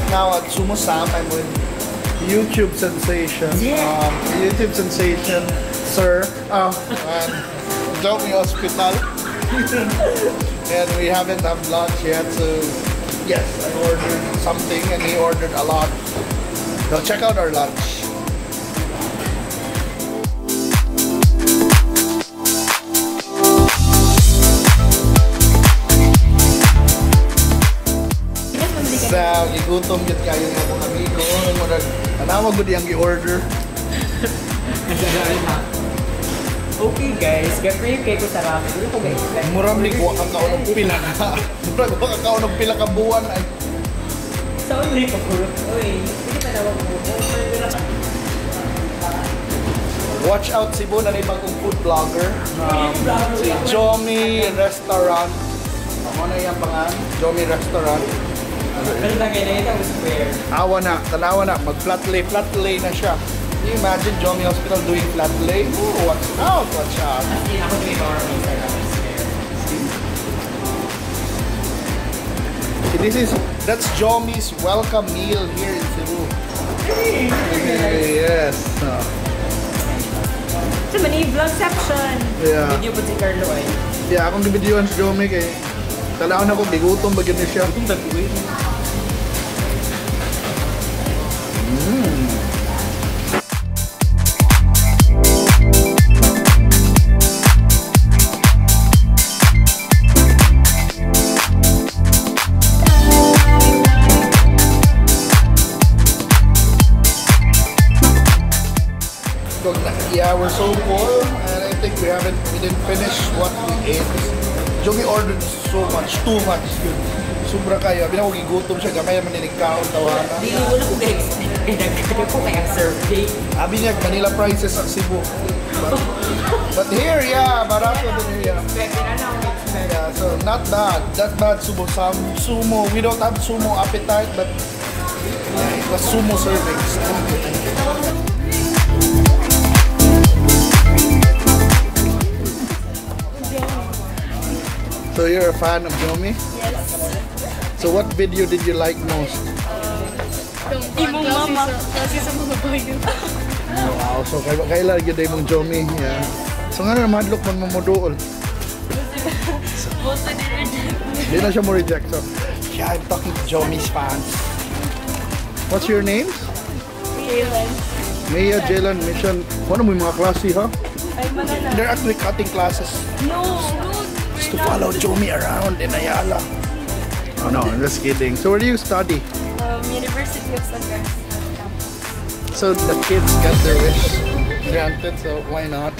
Now at Sumo Sam. I'm with YouTube sensation. Yeah. YouTube sensation, sir. And Jomi Hospital. And we haven't had lunch yet, so yes, I ordered something and he ordered a lot. So check out our lunch. Sa gigutom gyud kayo nga akong amigo, murag tanawa gud iyang gi-order. Okay guys, ga-crave kay ko sa ramen. Dili ko ga-expect. Murag ni wa ka kaon og pila ka. Murag wa ka kaon og pila ka buwan ay. Sa only ko puro. Uy, hindi pa tawag mo. Watch out Cebu na bagong food vlogger. Si Jomi Restaurant. Amo na iyang pangan, Jomi Restaurant. Pero lagay na ito ang square. Awa na, tanawa na, mag flat lay, flat lay na siya. Can you imagine Jomi Hospital doing flat lay? Ooh, watch out, watch out. As in, ako din may sa ramen square. See, that's Jomi's welcome meal here in Cebu. Yes. So many vlogception. Yeah. Video po si Carlo ay. Yeah, akong gibidyoan si Jomi kay tanaw na ko gigutom ba gyud ni siya. Gutom na ko eh. Yeah, we're so full, and I think we didn't finish what we ate. Jomi ordered so much, too much. Yun. Sobra kayo. Abi na ko gigutom siya, gamay man ni kaon tawana. Di wala ko ga-expect. Kaya ko kaya survey. Abi niya Manila prices ang Cebu. But here, yeah, barato din here. Yeah. Yeah, so not bad. Not bad sumo. Some sumo. We don't have sumo appetite, but yeah, it was sumo servings. So you're a fan of Jomi? Yes. So what video did you like most? Imong mama. Kasi sa mga bayo. Wow, so kailan gyud mong Jomi? Yeah. So nga na madlok man mo moduol. Di na siya mo reject. So yeah, I'm talking to Jomi's fans. What's your names? Jalen. Mia, Jalen, Mission. Ano mo yung mga klase, ha? Ay, mga na. They're actually cutting classes No. just to follow Jomi around in Ayala. Oh no, I'm just kidding. So where do you study? University of San Carlos campus. So the kids got their wish granted, so why not?